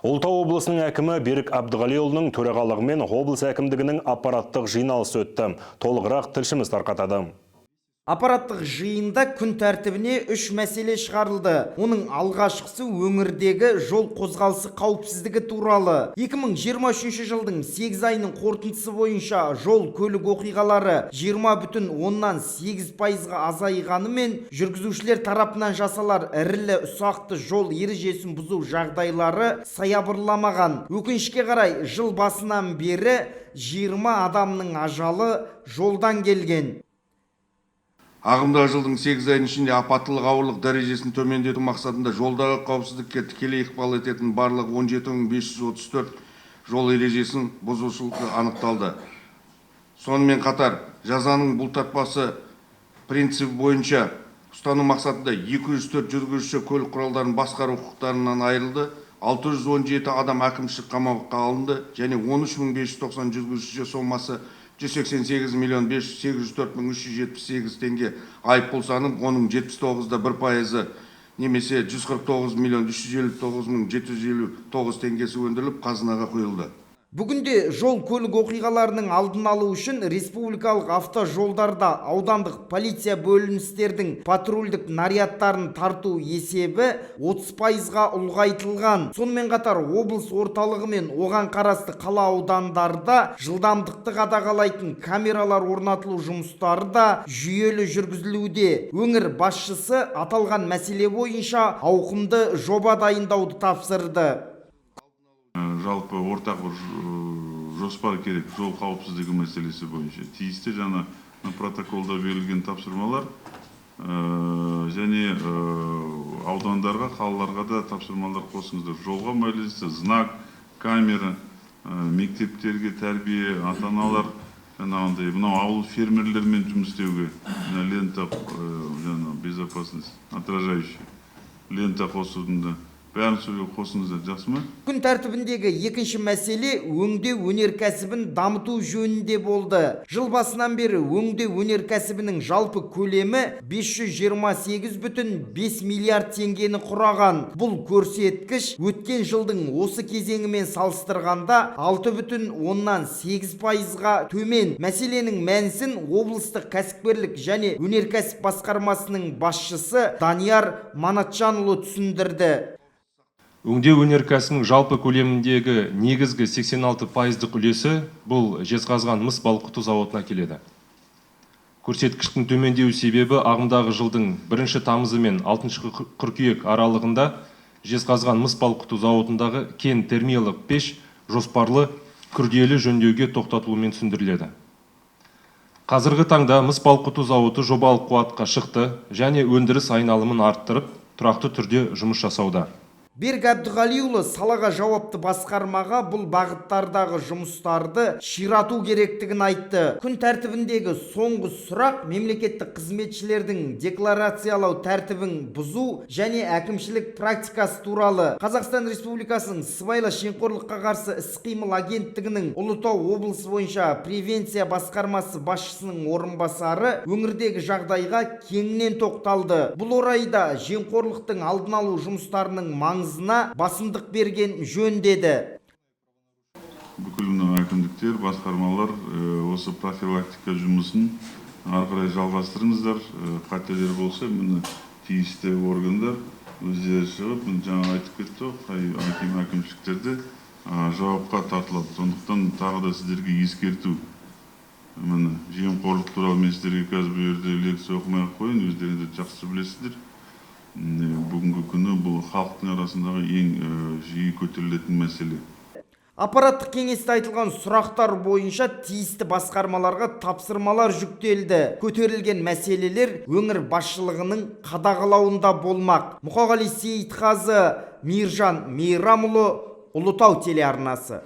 Ұлытау облысының әкімі Берік Әбдіғалиұлының төрағалығымен облыс әкімдігінің аппараттық жиналысы өтті. Толығырақ тілшіміз тарқатады. Аппараттық жиында күн тәртібіне үш мәселе шығарылды. Оның алғашқысы өңірдегі жол қозғалысы қауіпсіздігі туралы. 2023 жылдың 8 айының қорытындысы бойынша жол көлік оқиғалары 20,8%-ға азайғанымен, жүргізушілер тарапынан жасалар ірілі ұсақты жол ережесін бұзу жағдайлары саябырламаған. Өкінішке қарай, жыл басынан бері 20 адамның ажалы жолдан келген. Ағымдағы жылдың 8 айының ішінде апаттылық ауырлық дәрежесін төмендету мақсатында жолдағы қауіпсіздікке тікелей ықпал ететін барлығы 17 534 жол ережесін бұзушылық анықталды. Сонымен қатар, жазаның бұлтартпасы принципі бойынша ұстану мақсатында 204 жүргізуші көлік құралдарын басқару құқықтарынан айырылды, 617 адам әкімшілік қамауға алынды және 13 590 жүргізуші сомасы 188 миллион 804 мың 378 теңге айыппұл салынып, оның 79,1%-ы немесе 149 миллион 359 мың 759 теңгесі өндіріліп, қазынаға құйылды. Бүгінде жол көлік оқиғаларының алдын алу үшін республикалық автожолдарда аудандық полиция бөліністердің патрульдік нарядтарын тарту есебі 30%-ға ұлғайтылған. Сонымен қатар, облыс орталығы мен оған қарасты қала аудандарда жылдамдықты қадағалайтын камералар орнатылу жұмыстары да жүйелі жүргізілуде. Өңір басшысы аталған мәселе бойынша ауқымды жоба дайындауды тапсырды. Жалпы ортақ бір жоспар керек жол қауіпсіздігі мәселесі бойынша. Тиісті жаңа протоколда берілген тапсырмалар және аудандарға, қалаларға да тапсырмалар қосыңыздар. Жолға байланысты знак, камера, мектептерге тәрбие, ата аналар жаңағындай, мынау ауыл фермерлермен жұмыс істеуге мына лента, жаңағы безопасность отражающий лента қосудың да бәрін сөйлеу қосыңыздар, жақсы ма? Күн тәртібіндегі екінші мәселе өңдеу өнеркәсібін дамыту жөнінде болды. Жыл басынан бері өңдеу өнеркәсібінің жалпы көлемі 528,5 миллиард теңгені құраған. Бұл көрсеткіш өткен жылдың осы кезеңімен салыстырғанда 6,8%-ға төмен. Мәселенің мәнісін облыстық кәсіпкерлік және өнеркәсіп басқармасының басшысы Данияр Манатжанұлы түсіндірді. Өңдеу өнеркәсібінің жалпы көлеміндегі негізгі 86%-дық үлесі бұл Жезқазған мыс балқыту зауытына келеді. Көрсеткіштің төмендеу себебі ағымдағы жылдың бірінші тамызы мен 6 қыркүйек аралығында Жезқазған мыс балқыту зауытындағы кен термиялық пеш жоспарлы күрделі жөндеуге тоқтатылуымен түсіндіріледі. Қазіргі таңда мыс балқыту зауыты жобалық қуатқа шықты және өндіріс айналымын арттырып, тұрақты түрде жұмыс жасауда. Берік Әбдіғалиұлы салаға жауапты басқармаға бұл бағыттардағы жұмыстарды ширату керектігін айтты. Күн тәртібіндегі соңғы сұрақ мемлекеттік қызметшілердің декларациялау тәртібін бұзу және әкімшілік практикасы туралы. Қазақстан Республикасының Сыбайлас жемқорлыққа қарсы іс-қимыл агенттігінің Ұлытау облысы бойынша превенция басқармасы басшысының орынбасары өңірдегі жағдайға кеңінен тоқталды. Бұл орайда жемқорлықтың алдын алу жұмыстарының маңызына басымдық берген жөн деді. Бүкіл мынау әкімдіктер, басқармалар, осы профилактика жұмысын ары қарай жалғастырыңыздар. Қателер болса, міне, тиісті органдар өздері шығып, міне, жаңа айтып кетті ғой, қай әкім, әкімшіліктерде жауапқа тартылады. Сондықтан тағы да сіздерге ескерту: міне, жемқорлық туралы мен сіздерге қазір бұл жерде лекция оқымай ақ қояйын, өздеріңіз де жақсы білесіздер. Бүгінгі күні бұл халықтың арасындағы ең жиі көтерілетін мәселе. Аппараттық кеңесте айтылған сұрақтар бойынша тиісті басқармаларға тапсырмалар жүктелді. Көтерілген мәселелер өңір басшылығының қадағалауында болмақ. Мұқағали Сейітқазы, Мейіржан Мейрамұлы, Ұлытау телеарнасы.